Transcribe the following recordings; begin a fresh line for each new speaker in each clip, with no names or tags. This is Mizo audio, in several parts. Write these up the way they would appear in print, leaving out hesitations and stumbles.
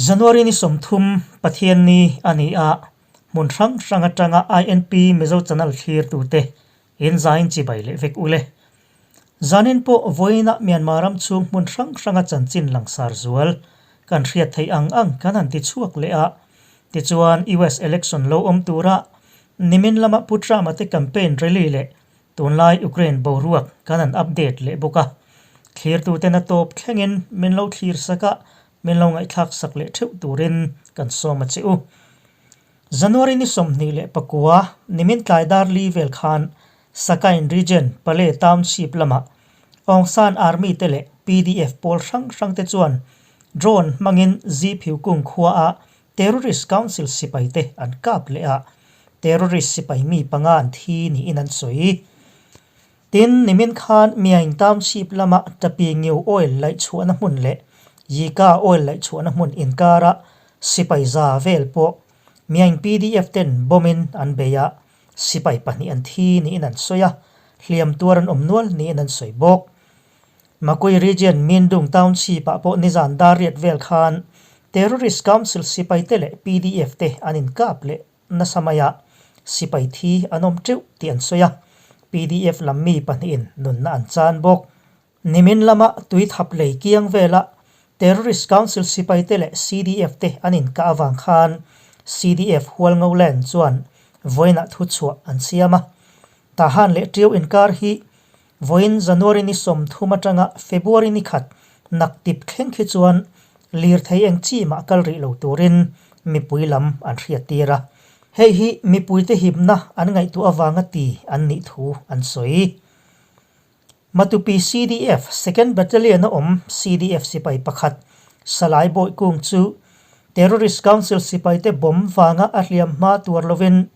January ni 30 Pathianni a ni a, hmun hrang hrang atanga INP Mizo Channel thlirtute in zain chibai leh vek ule. Zanin pawh vawiinah Myanmar ram chhung hmun hrang hranga chanchin langsar zual kan hriat theih ang ang kan han ti chhuak leh a. Tichuan US election lo awm tura nimin lama Pu Trump-a te campaign rally leh Tunlai Ukraine boruak kan han update leh bawk a, thlirtuten a tawp thlengin min lo thlir sak a, min lo ngaihthlak sak leh theuh turin kan sawm a che u. January ni 29, nimin tlai dar li vel khan Sakain Region, Pale Township lamah Aung San Army te leh PDF pawl hrang hrang te chuan drone hmangin Ziphiukung khuaah Terrorist Council sipai te an kap leh a, terrorist sipai mi panga an thi niin an sawi. Tin, nimin khan Myaing Township lama Tapi Ngiu Oil laih chhuahna hmun leh Yika Oil laih chhuahna hmun inkara sipai za vel pawh Myaing PDF ten bomb in an bei a, sipai pahnih an thi niin an sawi a, hliam tuar an awm nual niin an sawi bawk. Makui Region Mindung Township ah pawh nizan dar riat vel khan Terrorist Council sipai te leh PDF te an inkap leh nasa mai a, sipai thi an awm teuh tih an sawi a, PDF lam mi pahnihin nunna an chan bawk. Nimin lama tui thap lei kiang vela Terrorist Council sipai te leh CDF te an inkah avang khan CDF Hualngoland chuan vawiinah thuchhuah an siam a, Tahan leh Ṭiau inkar hi Vawiin January ni 30 atanga February ni khat nak tip thleng khi chuan lirthei eng chi mah kal rih lo turin mipui lam an hriat tir a. Hei hi mipuite himna an ngaihtuah avanga ti an nih thu an sawi. Matupi CDF Second Battalion a awm CDF sipai pakhat Salai Bawihkung chu Terrorist Council sipaite bomb vanga a hliam hma tuar lovin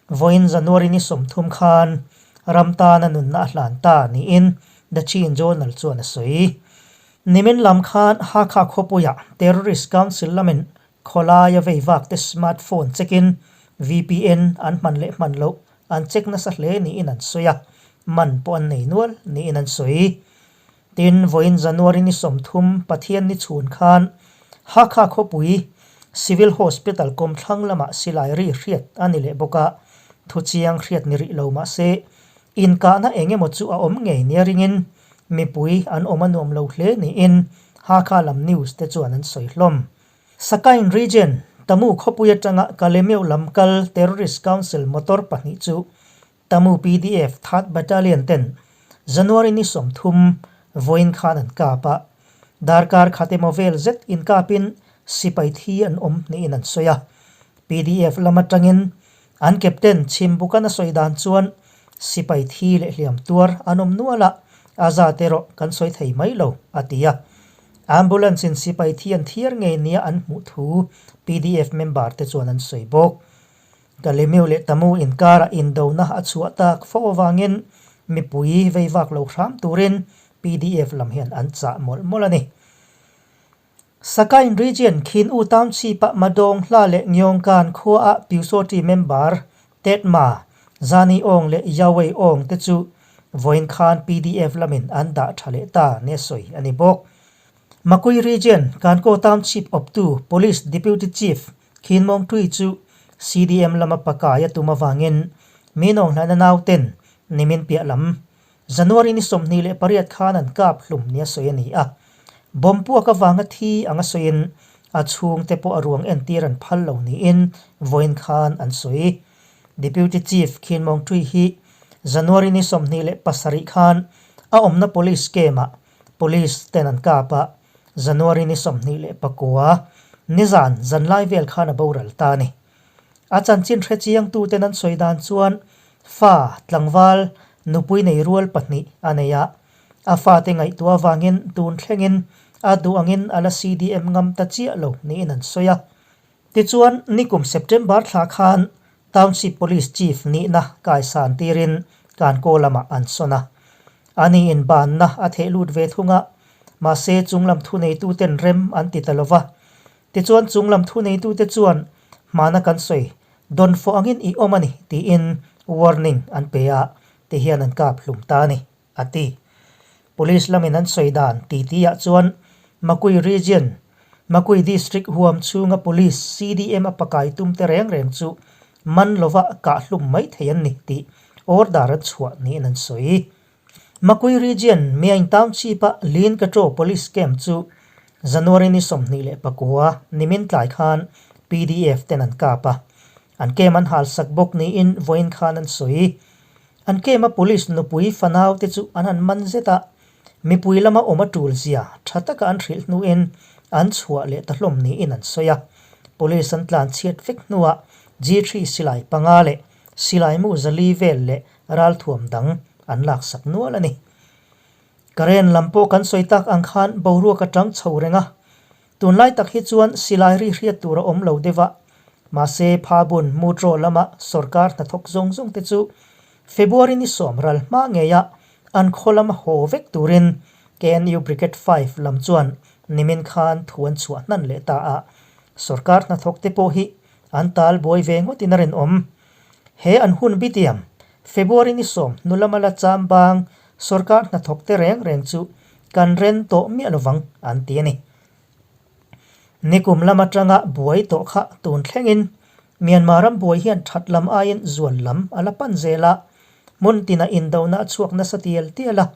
Vawiin January ni 30 khan ram tana nunna a hlan ta niin The Chin Journal chuan a sawi. Nimin lam khan Hakha khawpuiah Terrorist Council lamin khawlaia vei vak te smartphone check-in VPN an hman leh hman loh an check nasa hle niin an sawi a, man pawh an nei nual niin an sawi. Tin, vawiin January ni 30 Pathian ni chhun khan Hakha khawpui Civil Hospital kawmthlang lamah silai ri hriat a ni leh bawk a, thuchiang hriat ni rih lo mah se, inkahna eng emaw chu a awm ngei nia ringin mipui an awm a nuam lo hle niin Hakha lam news te chuan an sawi hlawm. Sakain Region, Tamu khawpui atanga Kalemeu lam kal Terrorist Council motor pahnih chu Tamu PDF Third Battalion ten January ni 30 vawiin khan an kap a, darkar khat emaw vel zet inkapin sipai thi an awm niin an sawi a. PDF lam atangin an captain Chhimbukan a sawi dan chuan sipai thi leh hliam tuar an awm nual a, a zat erawh kan sawi thei mai lo, a ti a. Ambulance in sipai thi an thiar ngei nia an hmuh thu PDF member te chuan an sawi bawk. Kalemiu leh Tamu inkara indona a chhuah tak fo avangin mipui vei vak lo hram turin PDF lam hian an chah mawlh mawlh a ni. Sakain Region Khin U Township-a Madawng Hla leh Ngyawngkan khuaah Pyusawṭi member Tetma, Zani Aung leh Yawei Aung te chu vawiin khan PDF lamin an dah tha leh ta nia sawi a ni bawk. Makui Region Kankaw Township awptu Police Deputy Chief Khin Mawng Tui chu CDM lama pakai a tum avangin mi nawnghlana nauten nimin piah lam January ni 28 khan an kap hlum nia sawi a ni a. Bomb puak avanga thi anga sawiin a chhungte pawh a ruang entir an phal lo niin vawiin khan an sawi. Deputy Chief Khin Mawng Tui hi January ni 27 khan a awmna police camp-ah Police ten an kap a, January ni 29, nizan zanlai vel khan a boral ta a ni. A chanchin hre chiangtu ten an sawi dan chuan fa, tlangval, nupui nei rual pahnih a nei a, a fate ngaihtuah avangin tun thlengin a duh angin a la CDM ngam ta chiah lo niin an sawi a. Tichuan, nikum September thla khan Township Police Chief nihna kaisan tirin Kankaw lamah an sawn a. Ani in banna a theh lut ve thung a, mahse chunglam thuneituten rem an ti ta lo va. Tichuan chunglam thuneitute chuan hmana kan sawi dawn fawh angin i awm a ni tiin warning an pe a, tihian an kap hlum ta a ni, a ti. Police lamin an sawi dan titi ah chuan Makui Region. Makui District huam chhunga Police CDM a pakai tum te reng reng chu man lova kah hlum mai thei an ni tih order an chhuah niin an sawi. Makui Region Myaing Township-a Lin Katraw Police Camp chu January ni 21 nimin tlai khan pdf ten an kap a, an camp an halsak bawk niin vawiin khan an sawi. An camp-a police nupui fanau te chu an han man zet a, mipui lama awm a tul zia tha taka an hrilh hnuin an chhuah leh ta hlawm niin an sawi a. Police an tlan chhiat vek hnuah G3 silai panga leh silai mu zali vel leh ralthuam dang an laksak nual a ni. Karen lam pawh kan sawi tak ang khan boruak a tang chho reng a, Tunlai tak hi chuan silai ri hriat tur a awm lo deuh a, mahse Phabun Mutro lama sorkar hnathawk zawng zawng te chu February ni sawm ral hma ngeia an khaw lama haw vek turin KNU Brigade Five lam chuan nimin khan thu an chhuah hnan leh ta a, sorkar hnathawk te pawh hi an tal buai ve ngawtin a rinawm. He an hun bitiam February ni sawm hnu lama la cham bang sorkar hnathawk te reng reng chu kan ren tawh miah lovang an ti a ni. Nikum lam atanga buai tawh kha tun thlengin Myanmar ram buai hian that lam aiin zual lam a la pan zel a, hmun tina indona a chhuak nasa tial tial a.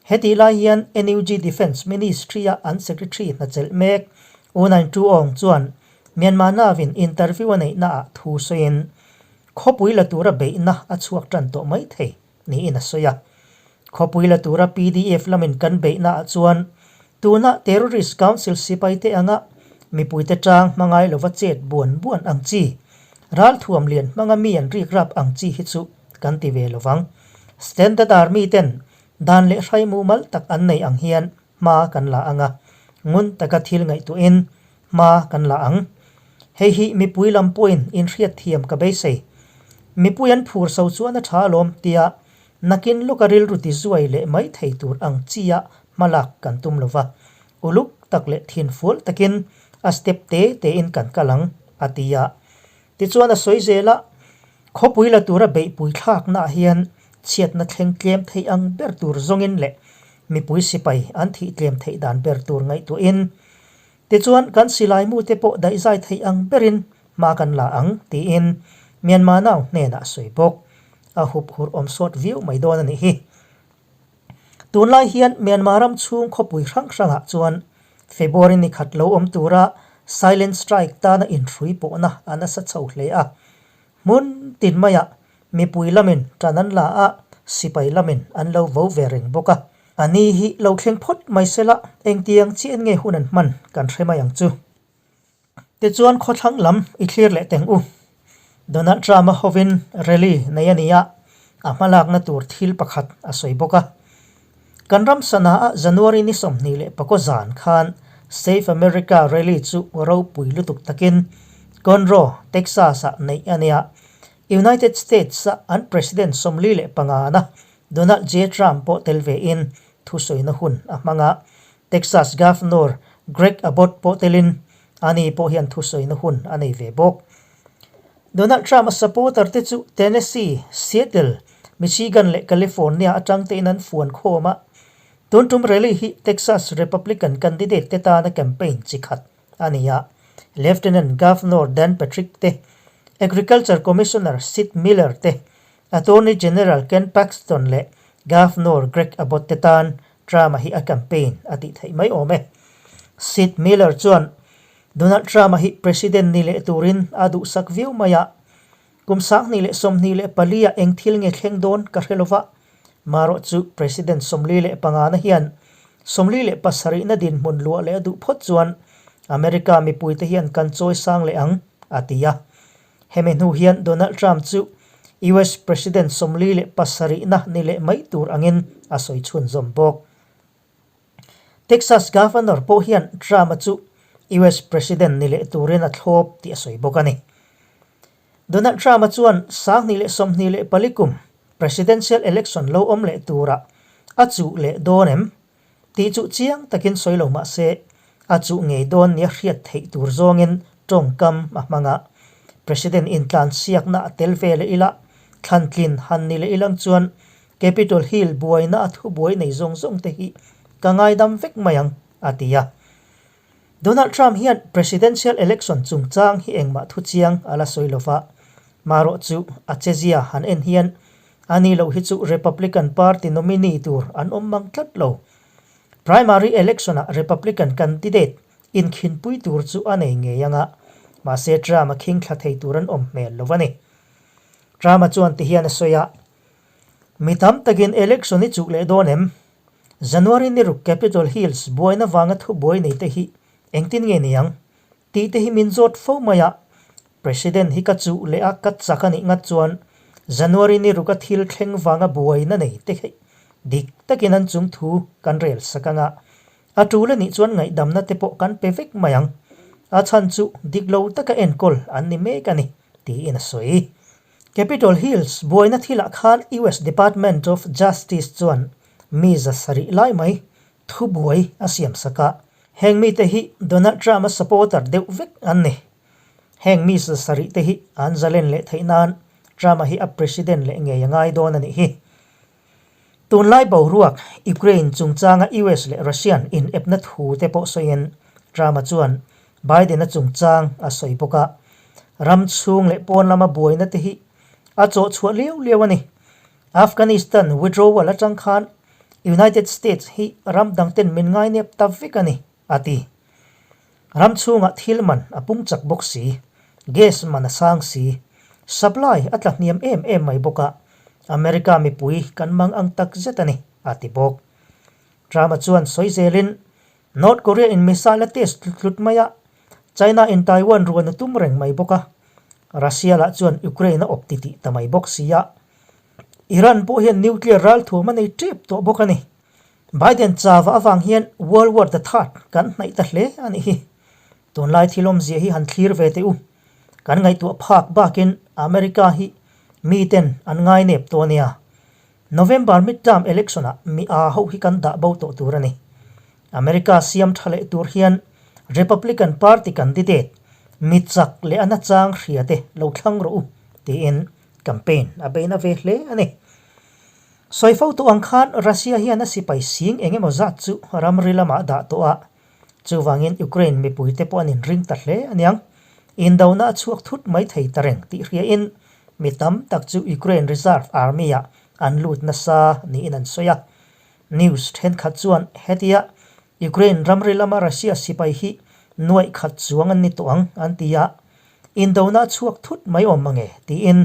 Hetih lai hian NUG Defence Ministry-a an Secretary hnachelh mek U Naing Tu Aung chuan Myanmar navin interview a neihnaah thu sawiin khawpui la tura beihna a chhuak tan tawh mai thei niin a sawi a. Khawpui la tura pdf lamin kan beihnaah chuan tuna Terrorist Council sipaite anga mipuite tang hmangai lova chet buan buan ang chi, ralthuam lian hmanga mi an rikrap ang chi hi chu kan ti ve lovang. Standard Army ten dan leh hrai mumal tak an nei ang hian hma kan la ang a, ngun taka thil ngaihtuahin hma kan la ang. Hei hi mipui lam pawhin inhriat thiam ka beisei. Mipui an phur so chuan a tha alawm tia nakin lawka rilru ti zuai leh mai thei tur ang chia hmalak kan tum lo va, uluk tak leh thinfual takin a step te tein kan kal ang, a ti a. Tichuan a sawi zel a, khawpui la tura beihpui thlaknaah hian chhiatna thleng tlem theih ang ber tur zawngin leh mipui sipai an thih tlem theih dan ber tur ngaihtuahin Tichuan, kan silai mute pawh daihzai theih ang berin hma kan la ang, tiin Myanmar nau hnenah a sawi bawk. A hup hur awm sawt viau mai dawn a nih hi. Tunlai hian Myanmar ram chhung khawpui hrang hrangah chuan February ni khat lo awm tura silent strike tana inhrui pawhna a nasa chho hle a. Hmun tin maiah mipui lamin tan an la a, sipai lamin an lo vo ve reng bawk a. A ni hi lo thleng phawt mai sela, engtiang chiah nge hun an hman kan hre mai ang chu. Tichuan khawthlang lam i thlir leh teng u. Donald Trump-a hovin rally nei a ni a, a hmalakna tur thil pakhat a sawi bawk a. Kan ram sana-a January ni 25 zan khan Save America Rally chu ropui lutuk takin Conroe, Texas-ah neih a nia. United States-a an President 45-na Donald J. Trump pawh tel vein thusawina hun a hmang a. Texas Governor Greg Abbott pawh telin ani pawh hian thusawina hun a nei ve bawk. Donald Trump-a supporter te chu Tennessee, Seattle, Michigan leh California atang tein an fuan khawm a. Tun tum rally hi Texas Republican candidate te tana campaign chi khat a ni a. Lieutenant Governor Dan Patrick te, Agriculture Commissioner Sid Miller te, Attorney General Ken Paxton leh Governor Greg Abbott te tan Trump-a hi a campaign a tih theih mai awm e. Sid Miller chuan Donald Trump-a hi President ni leh turin a duhsak viau mai a, kum 2024 ah eng thil nge thleng dawn ka hre lova, marawh chu President 45 na hian 47 na dinhmun luah leh a duh phawt chuan America mipuite hian kan chawi sang leh ang, a ti a. Hemi hnu hian Donald Trump chu US President 47 na ni leh mai tur angin a sawi chhunzawm bawk. Texas Governor pawh hian Trump-a chu US President ni leh turin a thlawp tih a sawi bawk a ni. Donald Trump-a chuan 2024 kum Presidential Election lo awm leh turah a chuh leh dawn em tih chu chiang takin sawi lo mah se, a chuh ngei dawn nia hriat theih tur zawngin tawngkam a hmang a. President intlansiakna a tel ve leh ila, thlantlin han ni leh ilang chuan Capitol Hill buaina a thubuai nei zawng zawng te hi ka ngaidam vek mai ang, a ti a. Donald Trump hian presidential election chungchang hi engmah thu chiang a la sawi lova, marawh chu a chezia han en hian a ni loh hi chu Republican Party nominee tur an awm mang tlat lo. Primary election-ah Republican candidate inkhinpui tur chu a nei ngei ang a, mahse Trump-a khing thla thei tur an awm hmel lo a ni. Trump-a chuan tihian a sawi a, Mi tam takin election i chuh leh dawn em? January ni ruk Capitol Hills buaina vanga thubuai nei te hi engtin nge ni ang? Tih te hi min zawt fo mai a, President hi ka chuh leh a ka chak a nih ngat chuan January ni ruka thil thleng vanga buaina nei te hi dik takin an chung thu kan rel sak ang a, a tul a nih chuan ngaihdamna te pawh kan pe vek mai ang. A chhan chu dik lo taka enkawl an ni mek a ni, tiin a sawi. Capitol Hills buaina thilah khan US Department of Justice chuan mi 700 lai mai thubuai a siamsak a. Heng mite hi Donald Trump-a supporter deuh vek an ni. Heng mi 700 te hi an zalen leh theih nan Trump-a hi a president leh ngei a ngai dawn a nih hi. Tunlai boruak Ukraine chungchanga US leh Russian inepna thu te pawh sawiin Trump-a chuan Biden-a chungchang a sawi bawk a, ram chhung leh pawn lama buaina te hi a chawh chhuah liau liau a ni. Afghanistan withdrawal atang khan United States hi ram dangten min ngainep ta vek a ni, a ti. Ram chhungah thil man a pung chak bawk si, gas man a sang si, supply a tla hniam em em mai bawk a, America mipui kan mang ang tak zet a ni, a ti bawk. Trump-a chuan sawi zelin, North Korea in missile a test tlut tlut mai a, China in Taiwan ruan a tum reng mai bawk a, Russia lah chuan Ukraine a awp titih ta mai bawk si a, Iran pawh hian nuclear ralthuam a nei tep tawh bawk a ni. Biden chava avang hian World War the Third kan hnaih ta hle a nih hi. Tunlai thil awmzia hi han thlir ve teh u. Kan ngaihtuah phak bakin America hi miten an ngainep tawh a nia. November midterm election ah mi aa ho hi kan dah bo tawh tur a ni. America siam tha leh tur hian Republican Party candidate mi chak leh a nachang hria te lo thlang rawh u tiin campaign a beina ve hle a ni. Sawi fo tawh ang khan Russia hian a sipai sing eng emaw zat chu ramri lamah dah tawh a, chuvangin Ukraine mipuite pawh an inring ta hle aniang. Indona a chhuak thut mai thei ta reng tih hriain mi tam tak chu Ukraine Reserve Army-ah an lut nasa niin an sawi a. News thenkhat chuan hetia Ukraine ramri lama Russia sipai hi nuaih khat chuang an ni tawh ang an ti a, Indona a chhuak thut mai awm mange tiin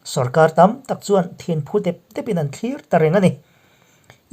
sorkar tam tak chuan thinphu dep depin an thlir ta reng a ni.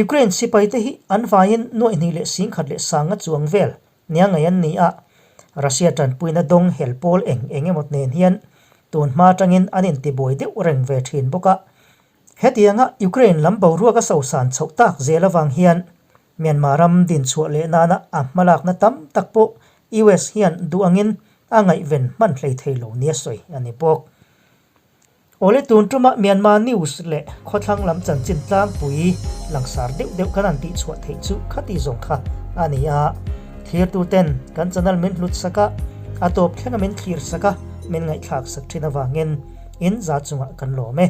Ukraine sipaite hi an vaiin nuaihnih leh singkhat leh sanga chuang vel nia ngaih an ni a, Russia tanpuina dawng hel pawl eng eng emaw nen hian tun hma atangin an intibuai deuh reng ve thin bawk a. Hetianga Ukraine lam boruak a sosan chhoh tak zel avang hian Myanmar ram dinchhuah leh nana a hmalakna tam tak pawh US hian duh angin a ngaihven hman hlei thei lo nia sawi a ni bawk. Awle tun tuma Myanmar news leh khawthlang lam chanchin tlangpui langsar deuh deuh kan han tihchhuah theih chu khati zawng kha a ni a. Thlirtuten kan channel min hlut sak a, a tawp thlenga min thlir sak a, min ngaihthlak sak thin avangin in za chungah kan lawm e.